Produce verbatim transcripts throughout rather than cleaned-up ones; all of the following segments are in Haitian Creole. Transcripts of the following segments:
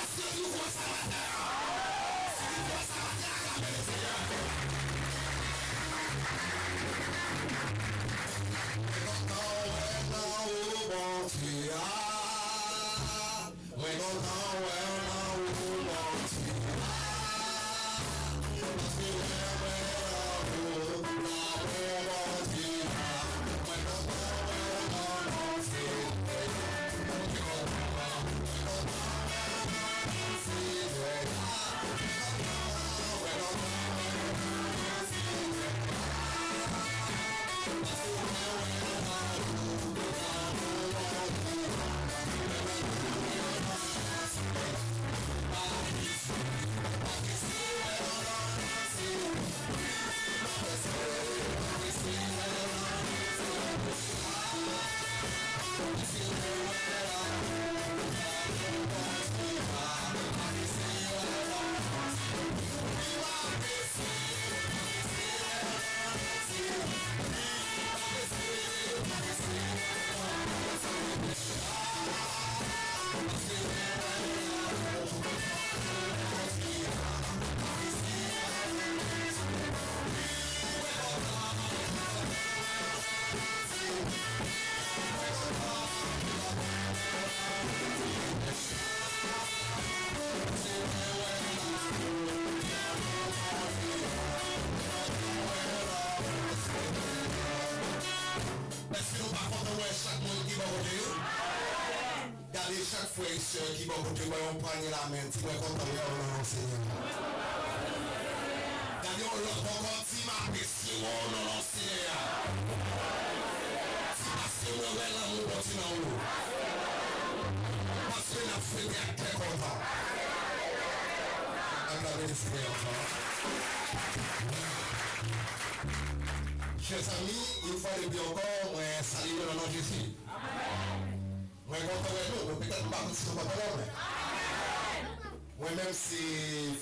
Èske nou kwè sa maten an? Si nou kwè sa maten an, aklame Lesenyè. Mwen kontan wè nan ou, Bondye a. Mwen kontan wè nan ou, Bondye a. Paske lè mwen nan ou, nan men Bondye a. Mwen kontan wè nan Bondye a. Mwen kontan wè nan Bondye a. Èske nou pa kontan wè chak moun ki bò kote yo? Gade chak frè e sè ki bò kote w, ba yo yon pwanye lamen, di, "Mwen kontan wè w nan non Senyè a." Gade yon lòt ankò, di, "M apresye w nan non Senyè a." Di, "Paske mwen wè lanmou Bondye nan ou." Paske n ap fete ak kè kontan. Aklame Lesenyè ankò. Chè zanmi, yon fwa de pli ankò, mwen salye nou nan non Jezi. Mwen kontan wè nou, men petèt m pa konn si nou kontan wè mwen. Mwen menm se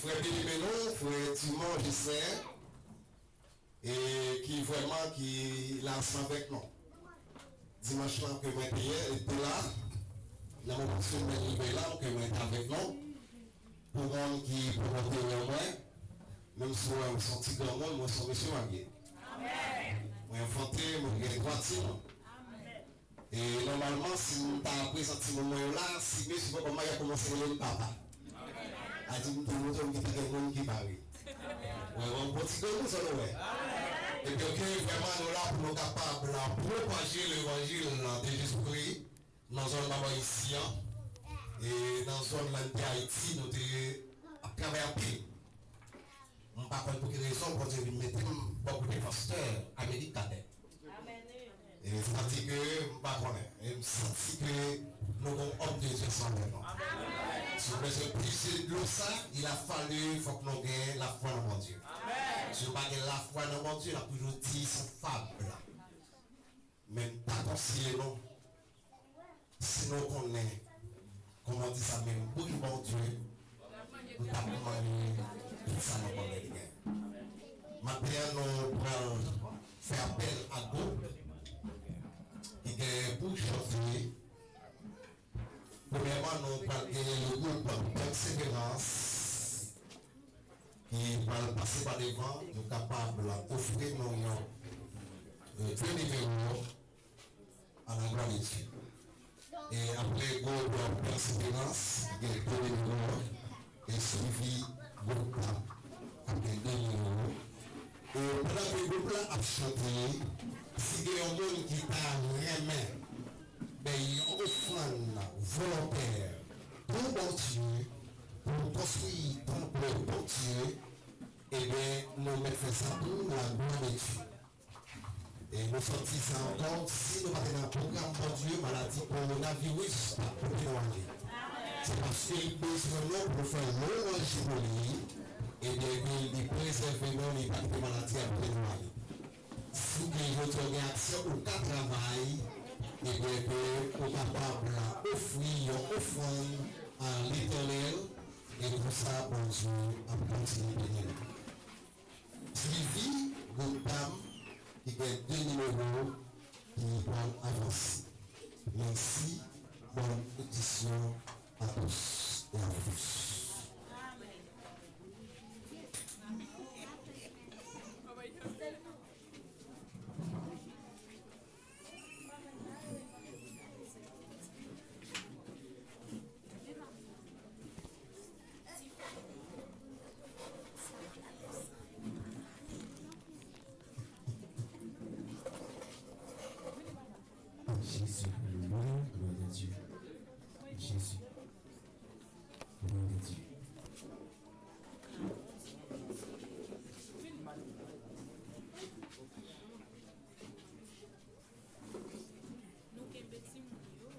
frè byeneme nou, frè Dumont Justin, e ki vrèman ki la ansanm avèk nou. Dimanch lan ke mwen te ye, li te la, nan moman sou mwen rive la, ke mwen te avèk nou. Pou moun ki poko te wè mwen, menm si w wè m se yon ti granmoun, mwen se yon mesye m ap ye. Mwen enfante, mwen gen twa timoun. E nòmalman, si m ta prezan timoun mwen yo la, si mesye poko marye, y ap kòmanse rele m papa. A di m te montre m gentan gen moun ki mare. Wè, wè, yon bon ti granmoun sa nou wè. Epi, oke, vrèman, nou la pou nou kapab la pwopaje levanjil de Jezikri nan zòn Mabòyisi an. E nan zòn la n te Ayiti, nou te ap travay anpil. M pa konn pou ki rezon Bondye vin mete m bò kote pastè Amerik Kadè. E sa di ke m pa konnen. E m santi ke nou gon òm de Dye ansanm avèk nou. Si w bezwen pije dlo sa, il a fallu, fòk nou gen lafwa nan Bondye. Si nou pa gen lafwa nan Bondye, n ap toujou di se yon fab. Men m ta konseye nou, si nou konnen, kòman di sa menm, bouch Bondye, nou t ap manyen tout sa nou konnen li gen. Maten an, nou pral fè apèl a gwoup ki gen pou chante. Premyèman, nou pral genyen le gwoup Pèseverans ki pral pase pa devan, nou kapab ofri nou yon, euh, de nimewo à la gloire de Dieu. E apre gwoup Pèseverans, gen de nimewo, e swivi gwoup la, k ap gen de nimewo. E pandan ke gwoup la ap chante, si gen yon moun ki ta renmen bay yon ofrann volontè pou Bondye, pou konstwi tanp Bondye, ebyen, nou mèt fè sa pou la glwa de Dye. E nou sòti sa ankò, si nou pa te nan pwogram Bondye, maladi kowonaviris pa t pote nou ale. Se paske li bezwen nou pou nou fè lwanj pou li, ebyen, ke li prezève nou, li pa kite maladi a pote nou ale. Si ke jodi a w gen aksè, ou ka travay, ebyen ke ou kapab ofri yon ofrann a Letènèl, e konsa Bondye ap kontinye beni nou. Swivi gwoup dam ki gen de nimewo ki pral avanse. Ainsi, bonne audition à tous et à tous. Jésus, alléluia, gloire à Dieu. Jésus, gloire à Dieu. Nou kenbe timoun yo.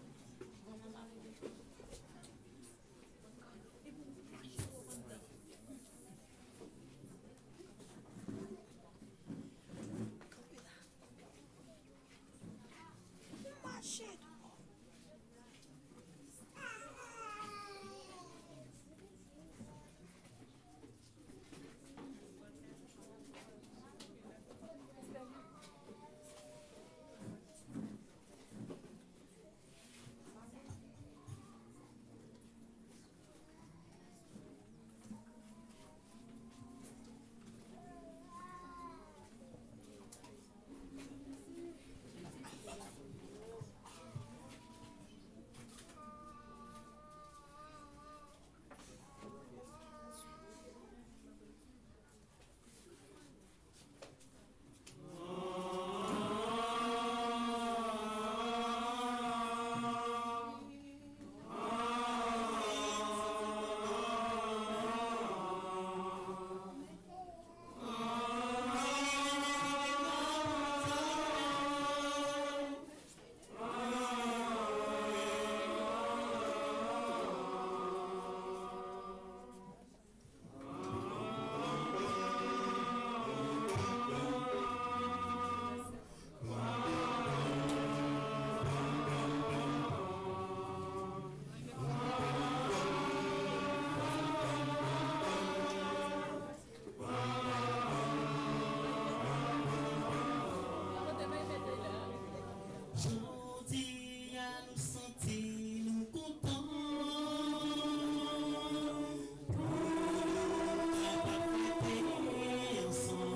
Jodi a nou santi nou kontan pou nou kapab fete ansanm.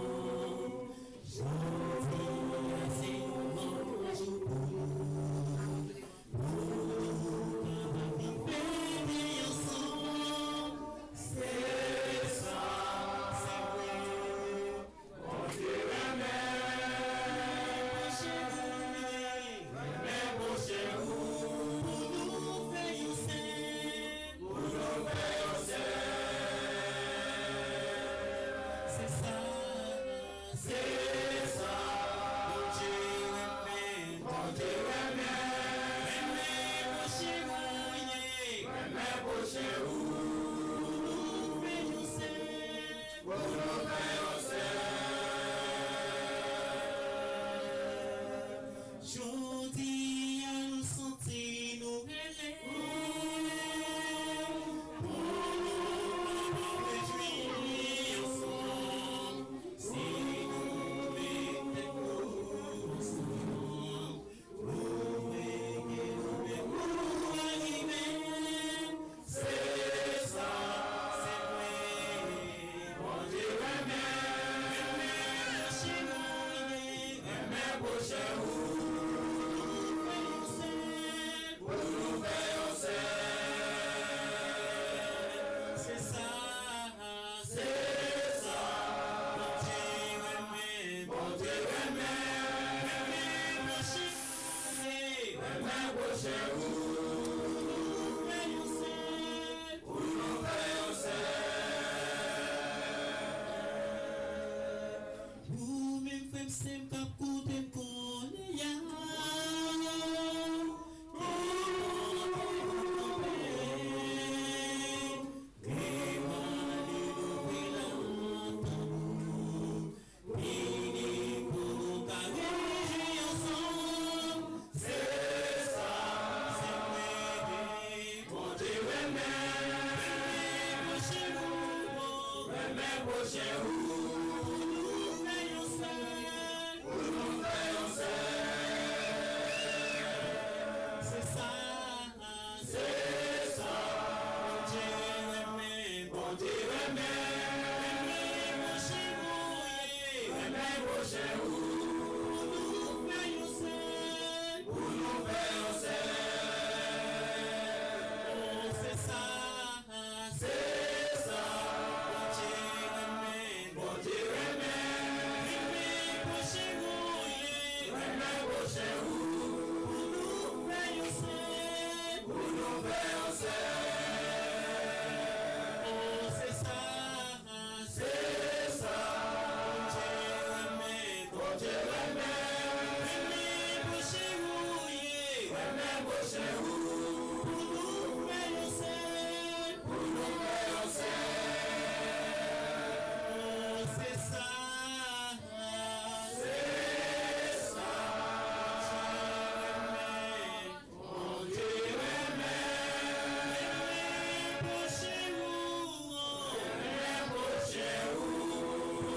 Jodi a se yon bon jou pou nou, pou nou kapab vin fete ansanm. Se sa, se vre. Bondye renmen pwochen ou, renmen pwochen ou, pou nou fè yon sèl, pou nou fè yon sèl. Se sa, se sa, Bondye renmen, Bondye renmen, renmen pwochen ou, ye, renmen pwochen ou, pou nou fè yon sèl. Pou nou fè yon sèl. Jodi a nou santi nou rele pou nou rejwi ansanm. Si nou met tèt nou ansanm, pwouve ke nou menm nou rive. Se sa, se vre. Bondye renmen, renmen pwochen ou, renmen pwochen ou. Pou nou fè yon sèl, pou nou fè yon sèl. Se sa. Se sa, Bondye renmen, Bondye renmen, renmen pwochen ou, renmen pwochen ou, pou nou fè yon sèl, pou nou fè yon sèl. Ou menm frè m, sè m k ap koute m kounye a, ki pou kanpe devan li, louvri lantann ou, vini pou nou ka rejwi ansanm. Se sa, se vre. Bondye renmen, renmen pwochen ou, renmen pwochen ou, pou nou fè yon sèl, pou nou fè yon sèl. Se Pou nou fè yon sèl, pou nou fè yon sèl. Se sa, se sa. Bondye renmen, renmen pwochen ou, renmen pwochen ou. Pou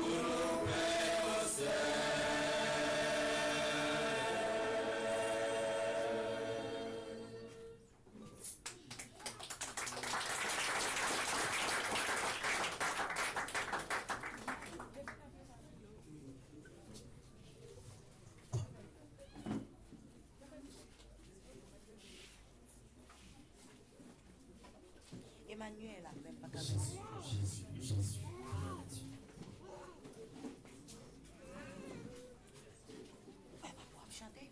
nou fè yon sèl. Emmanuel, apre m pa ka Jezi, Jezi, Jezi. Papa, w ap chante?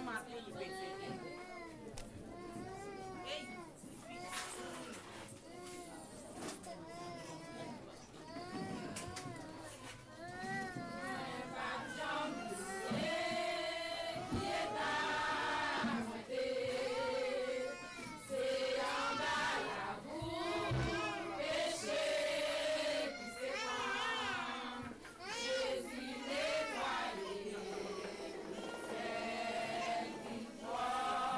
Maten, li pete. Ey, difisil. Mwen pa t janm bliye ki eta mwen te. Se anba labou peche ki sepa m. Jezi netwaye m, fè m vin pwòp.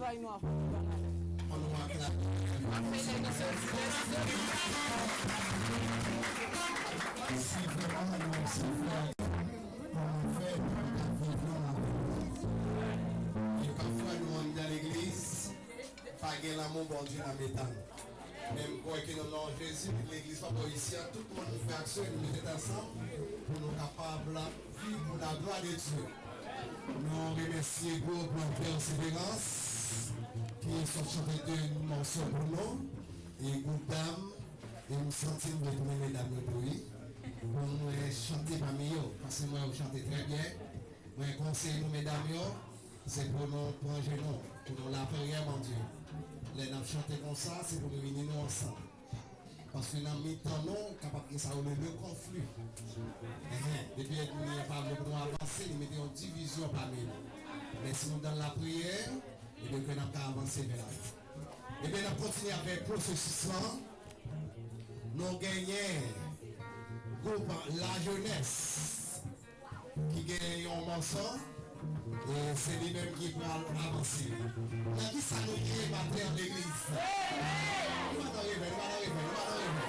Travay nou ap fè. An nou aklame. Si vrèman nou se frè, kòman fè pou nou ka viv nan lanmou? E pafwa nou anndan legliz, pa gen lanmou Bondye nan mitan nou. Men m kwè ke nan non Jezi, legliz pa bò isi a, tout moun nou fè aksyon, nou met tèt ansanm pou nou kapab viv pou la glwa de Dye. Nou remèsye gwoup Pèseverans ki sot chante de mòso pou nou, e gwoup dam, e m santi m vle tounen medam yo tou wi. Pou mwen chante pami yo, paske m wè yo chante trè byen. Mwen konseye nou medam yo, se pou nou pran je nou, pou nou lapriyè Bondye. Lè n ap chante konsa, se pou nou ini nou ansanm. Paske nan mitan nou, kapab gen sa yo rele le konfli. Enhen, depi ènmi an pa vle pou nou avanse, li mete yon divizyon pami nou. Men si nou nan lapriyè, ebyen ke n ap ka avanse vè lavi. Ebyen, n ap kontinye avèk pwosesis lan. Nou genyen gwoup Lajenès ki gen yon mòso, e se li menm ki pral avanse. Nan ki sa nou ye maten an legliz? Nou pa nan revè, nou pa nan revè, nou pa nan revè.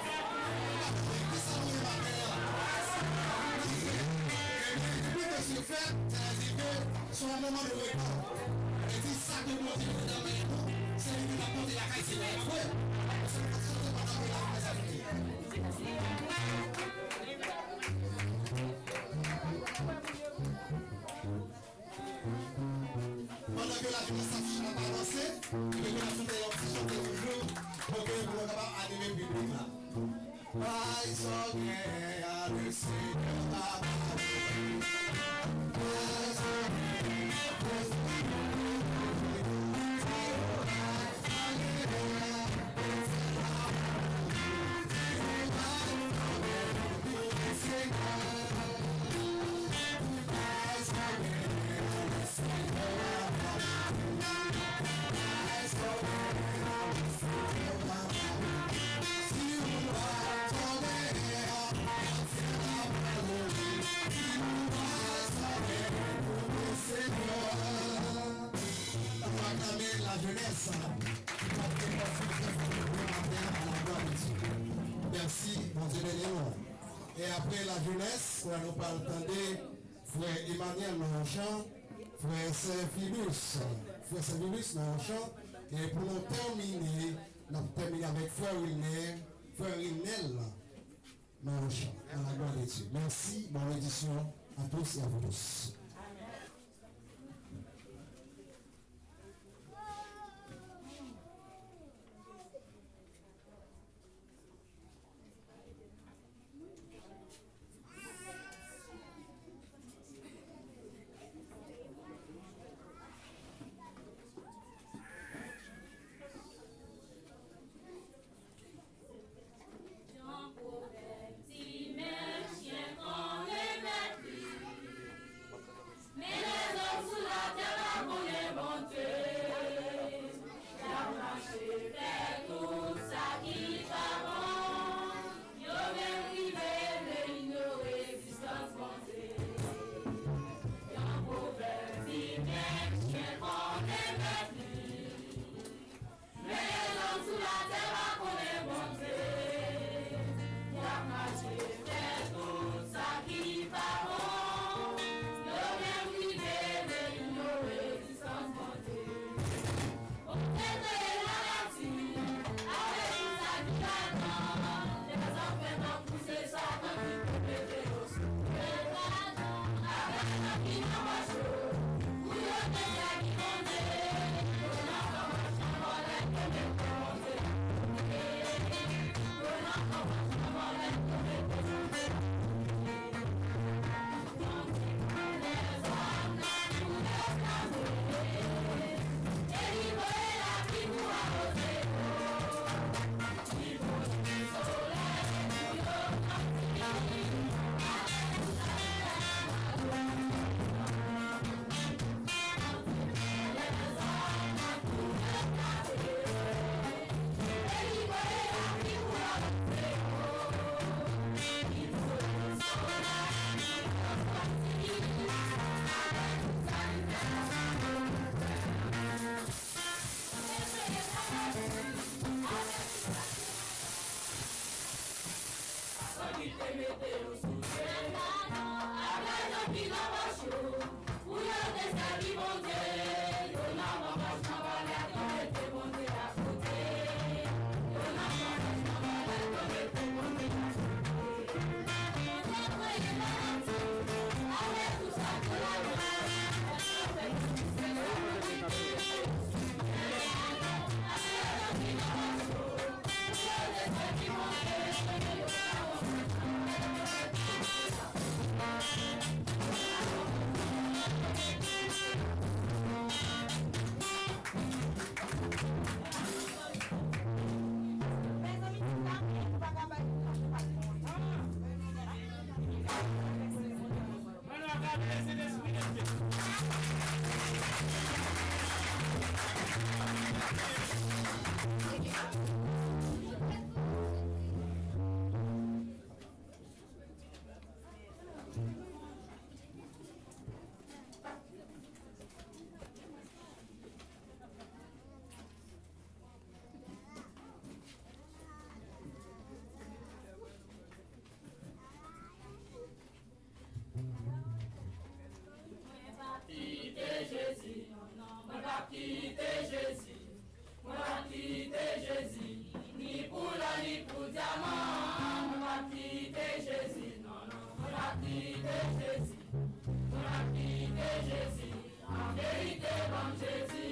Nan ki sa nou ye maten an? Ki fè, ebyen, depi ke se fèt, sa vle di ke se yon moman de repo. E di sa ke Bondye mete nan men nou, se li ki va pote lakay Senyè a vre. Se pa sante pandan ke la fè sa vini. Pandan ke lajenès ap, ap avanse, ebyen ke n ap chante yon ti chante toujou, pou ke pou nou kapab anime piblik la. Bay sa w gen a, le Senyè va ba w. Bay sa w gen a, le Senyè va ba w. N ap aklame lajenès ki pote yon sou trè fò pou maten an, a la glwa de Dye. Mèsi, Bondye beni nou. E apre lajenès, nou pral tande frè Emmanuel nan yon chan, frè Servilus, frè Servilus nan yon chan, e pou nou tèmine, n ap tèmine avèk frè Wilner, frè Rinel nan yon chan, à la gloire de Dieu. Merci, bonne édition à tous et à vous tous. Jan pwovèb di, menm chyen konn remèt li. Ann aklame Sentespri Bondye. Mwen p ap kite Jezi, non, non, mwen p ap kite Jezi. Mwen p ap kite Jezi, ni pou lò, ni pou dyaman. Mwen p ap kite Jezi, non, non, mwen p ap kite Jezi. Mwen p ap kite Jezi, an verite, ban m Jezi.